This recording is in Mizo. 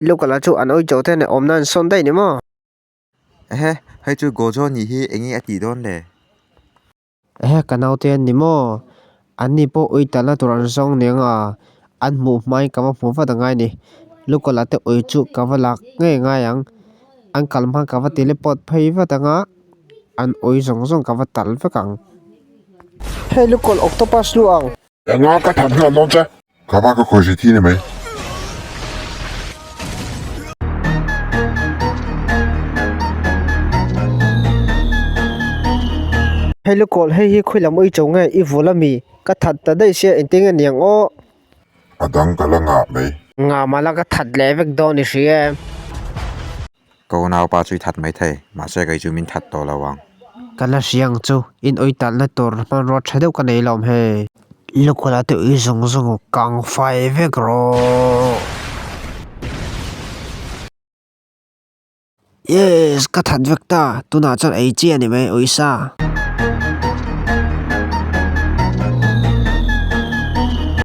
Lukala chu an ui cho te nen awmna an sawn daih ni maw? Ehe, hei chu Gojo nih hi enge a tih dawn le? Ehe, ka naute an ni maw? An ni pawh ui talna tur an zawng nia nga, an hmuh hmain ka va hmu vat angai ni. Lukala te ui chu ka va lak ngei ngai ang. An kal hma ka va teleport phei vat anga an ui zawng zawng ka va tal vek ang. Hei Lukawlh octopus lu ang. Enga ka that nghal dawn che. Ka va ka khawi thi ni mai. Hei Lukawlh hei hi khawilam ui cho nge i vul ami? Ka that ta daih sia engtin nge niang aw. A dang ka la ngah mai. Ngah mah la ka that leh vek dawn i hria em? Ka unaupa chu i that mai thei, mahse kei chu min that tawh lo ang. Ka la hria ang chu, in ui talhna tur hmanrua tha deuh ka nei lawm hei. Lukhula te ui zawng zawng kang fai vek rawh. Yes, ka that vek ta, tunah chuan ei chi a ni mai ui sa.